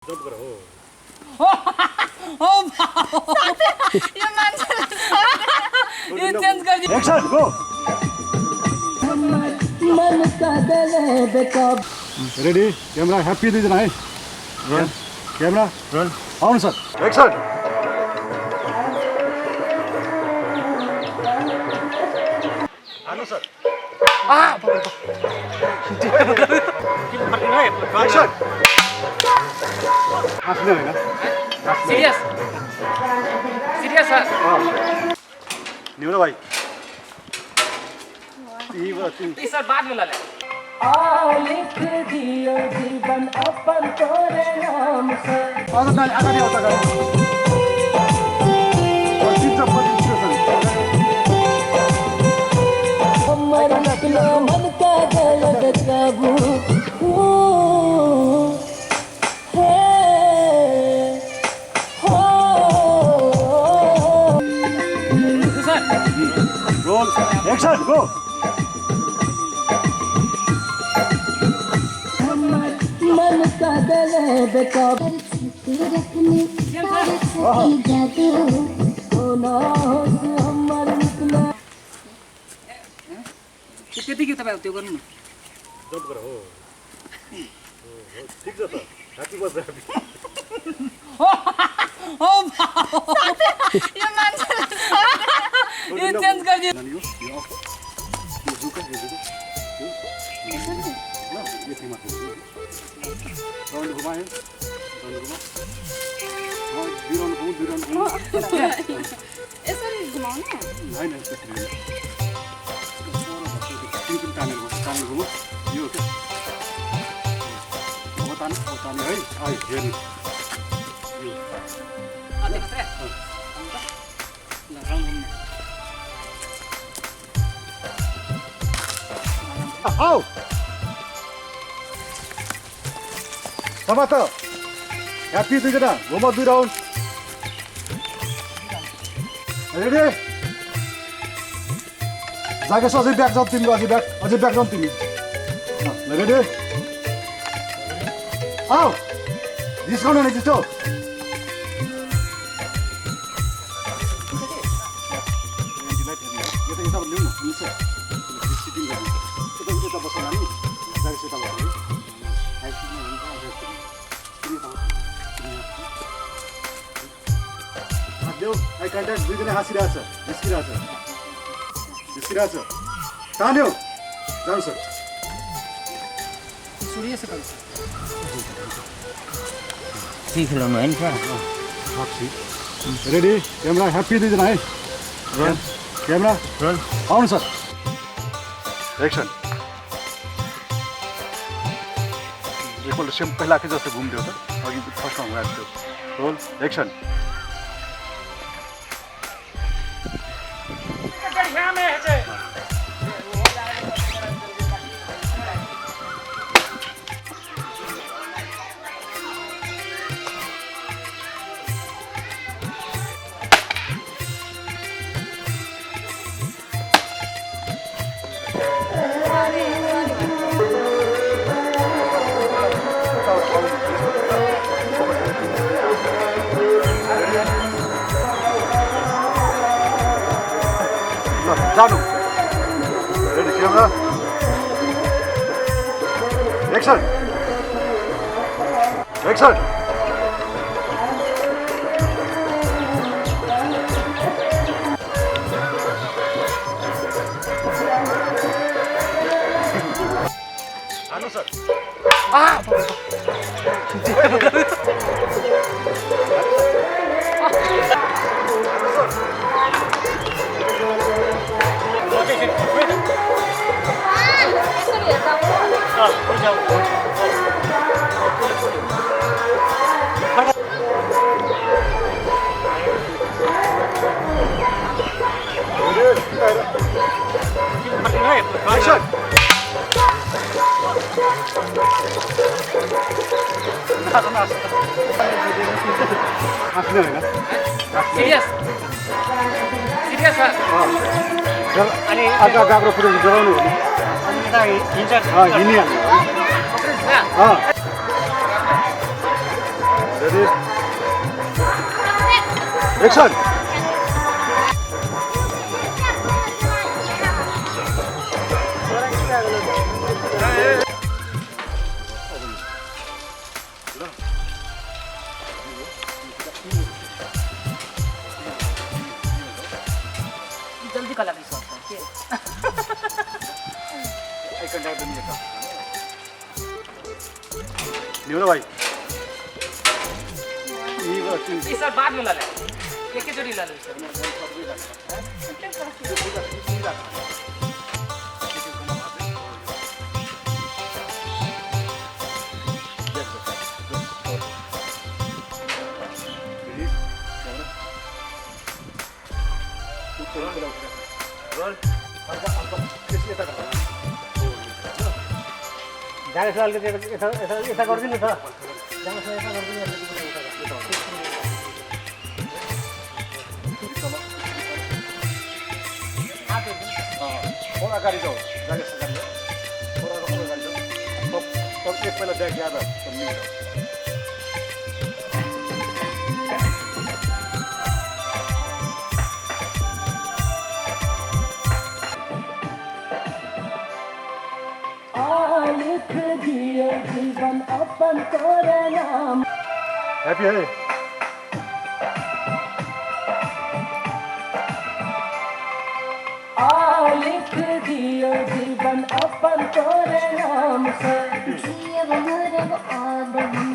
jump गर हो ओ यो मान्छेलाई यो चेन्ज गरिदिनु एक्सन गो मन का दिल है बेताब रेडी क्यामेरा ह्याप्पी दुईजना है रन क्यामेरा रन आउनु सर एक्सन हाल्नु सर एक्सन हाँस्ने होइन सिरियस सिरियस सर निम्न भाइ इस सर बाद में ला ले लिख दियो जीवन अपन तोरे नाम से अगाडि आउँछ हमर अपना मन का दिल बेकाबू रोल एक्सन गो मन का दिल है बेकाबू रखने जादू सोना हमर निकला त्यति के तपाईँ त्यो गर्नु न जम्प गर हो ठिक छ त ह्याप्पी बर्थडे ओ यो मान्छेलाई यो चेन्ज गरिदिनु यो जुका यो राउन्ड घुमायो यसरी घुमाउनु होइन त्यसरी तिन तानेर घुमो यो क्या ताने है आयो हेर्नु अझै मात्रै ल राउन्ड घुम्ने आऊ समात ह्याप्पी दुईजना घुम दुई राउन्ड रेडी जागेस अझै ब्याक जाऊ तिमीको अझै ब्याक जाऊ तिमी ल रेडी आऊ डिस्काउन्ट नै त्यस्तो यता ल्याउन मिल्छ सिटिङ गर्नु यता बस्नु नानी जागेस यता बस्नु देऊ आई कन्ट्याक्ट दुईजना हाँसिरहेछ निस्किरहेछ तान्यो जानु सर सुरियस कर सी खेलाउनु होइन रेडी क्यामेरा ह्याप्पी दुईजना है रन क्यामेरा रन आउनु सर एक्सन एकपल्ट सेम पहिलाकै जस्तो घुम्थ्यो त अघि फर्स्टमा घुमाएको थियो रोल एक्सन जानु रेडी क्यामेरा एक्सन एक्सन हाल्नु सर यसरी हेर्दा एक्सन हाँस्ने होइन सिरियस सिरियस सर अनि आधा गाग्रो पुऱ्याउनु जगाउनु हो हिँडिहाल्नु रेडी एक्शन जल्दी कला भी सॉफ्ट है आई कंटैक्ट नहीं था निवला भाई ये सर बाद में ला ले एक ही जोड़ी ला ले सर जाने साल के ऐसा कर दिन था जाने से ऐसा कर दिन थोड़ा गाड़ी जाओ जाके से गाड़ी थोड़ा गाड़ी जाओ तो एक पहले देख याद है तो नहीं लिख दिए जीवन अपन तोरे नाम हैप्पी है लिख दिए जीवन अपन तोरे नाम से जियब मरब आदमी